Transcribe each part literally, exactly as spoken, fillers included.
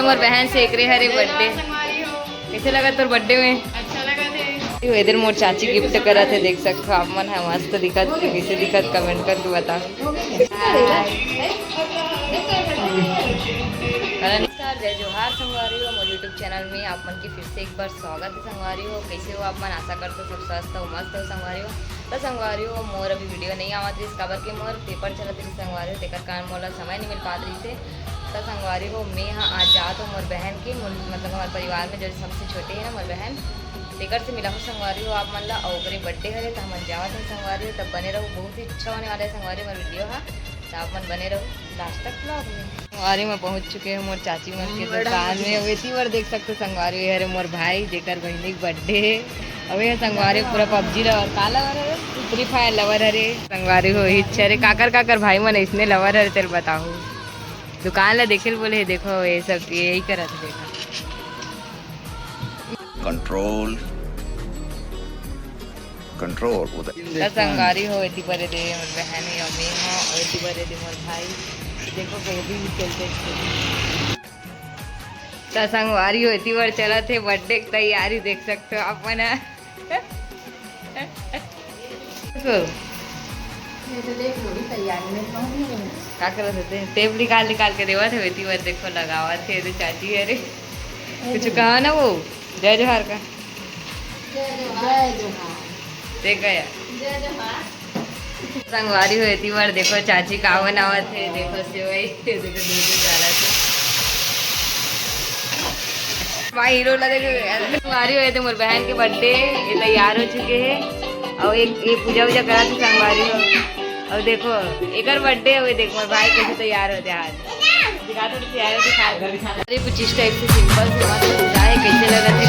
मोर बहन से एकरे हरे बर्थडे। कैसे लगा तोर बर्थडे में? अच्छा लगा थे। ये इधर मोर चाची गिफ्ट करत हे, देख सकते हो आप मन है, मस्त दिखत हे, कैसे दिखत कमेंट करके बताओ। नमस्कार, जय जोहार संगवारी हो, मोर YouTube चैनल में आप मन के फिर से एक बार स्वागत हे संगवारी हो। कैसे हो आप मन? आशा करते हो सब स्वस्थ हो, मस्त हो संगवारी हो। तो संगवारी हो, मोर अभी वीडियो नहीं आवत रहिस, काबर के मोर पेपर चलत रहिस संगवारी हो, तेकर कारण मोला समय नहीं मिल पात रहिस हे। तो संगवारी हो, मैं हा आज जात हो मोर बहन के, मोर, मतलब हमारे परिवार में जो सबसे छोटे है ना मोर बहन, तेकर से मिला हो संगवारी हो आप मन ला, और ओकरे बर्थडे हरे तो हमन जावत हन संगवारी हो। तब बने रहो, बहुत ही अच्छा होने वाला है संगवारी हो मोर वीडियो हा, तो आप मन बने रहो लास्ट तक ब्लॉग में। संगवारी में पहुंच चुके हैं मोर चाची मन के दुकान में। अब इतनी बार देख सकते हो संगवारी हो, ये हरे मोर भाई जेकर बहिनी के बर्थडे है। अब ये संगवारी पूरा पबजी लवर, का लवर है? फ्री फायर लवर हरे संगवारी हो। ही अच्छा रे, काकर काकर भाई मन इसने लवर हरे तेरे बताओ। दुकान ला देखे ल बोले हे, देखो ये सब यही करत हे, देखो। कंट्रोल, कंट्रोल उधर। त संगवारी हो, एती बरे दे मोर बहन हे, अम्मी हो, और एती बरे दे मोर भाई। देखो, वो भी चलते। त संगवारी हो, एती बर चलत हे बर्थडे की तैयारी, देख सकते हो आप मन ह। ये तो देख लो, भी तैयारी में पहुंच गए। का करत होते? टेप निकाल निकाल के देवत हे, एती बर देखो लगावत हे, तो चाची हरे। कुछ कहा ना वो, जय जोहार का। जय जोहार। जय जोहार। देख गया। जय जोहार। संगवारी हो, एती बर देखो चाची का बनावत हे, देखो सेवई, देखो दूध उबालत हे। भाई हीरो ला देखो, संगवारी हो, ये तो मोर बहन के बर्थडे, ये तैयार हो चुके हे। और एक ये पूजा वूजा करत हे संगवारी हो। और देखो, एकर बर्थडे हुए, देखो मोर भाई कैसे तैयार होते आज। दिखा दो, तैयार होते आज। अरे कुछ इस टाइप से सिंपल से मस्त पूजा है, कैसे लगत हे?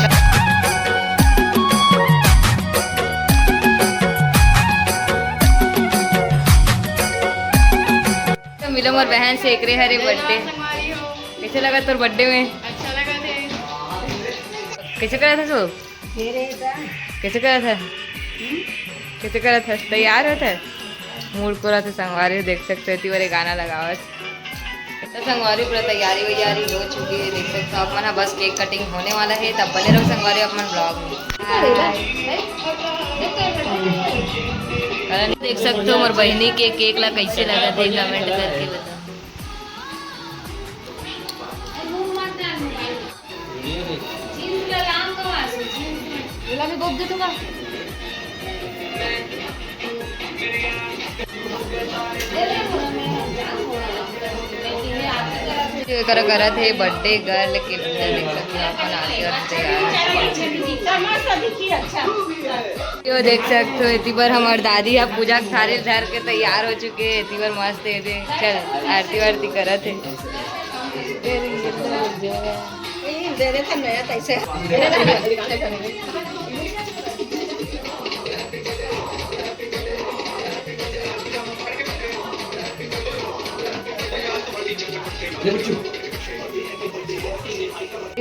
तो मिलो मोर बहन से, एकरे हरे बर्थडे। कैसे लगा तोर बर्थडे में? अच्छा लगा थे। कैसे करा था सो? कैसे करा था? कैसे करा था? तैयार होता है? मूड पूरा तो संगवारी देख सकते हो, एती बर गाना लगावत। तो संगवारी पूरा तैयारी वैयारी हो चुकी है, देख सकते हो आप मन। बस केक कटिंग होने वाला है, तब बने रहो संगवारी आप मन ब्लॉग में। देख सकते हो मोर बहिनी के केक ला कैसे लगा थे, कमेंट करके बताओ। एकर करत हे बर्थडे गर्ल के पूजा, देख सकते हो अपन आरती वारती तैयार हे। यो देख सकते हो, एती बर हमर दादी ह पूजा के थारी धर के तैयार हो चुके हे। एती बर मस्त हे दे, चल आरती वारती करत हे।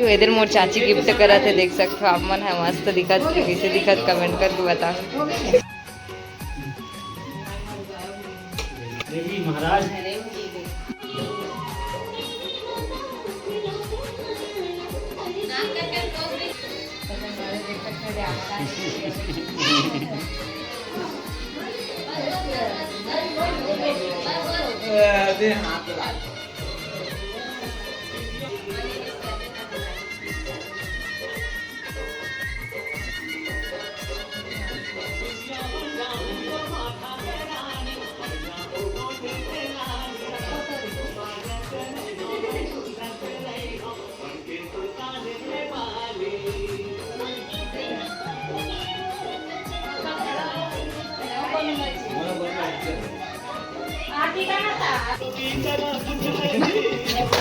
इधर मोर चाची गिफ्ट करत हे, देख सकते हो आप मन ह, मस्त दिखत हे, कैसे दिखत कमेंट करके बताओ। देवी महाराज।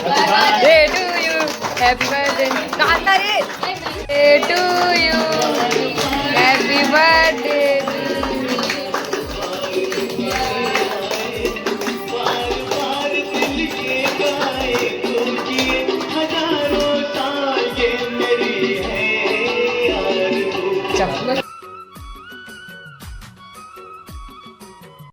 Birthday to you, happy birthday। कहाँ था रे? Birthday to you, happy birthday to you। चप्पल।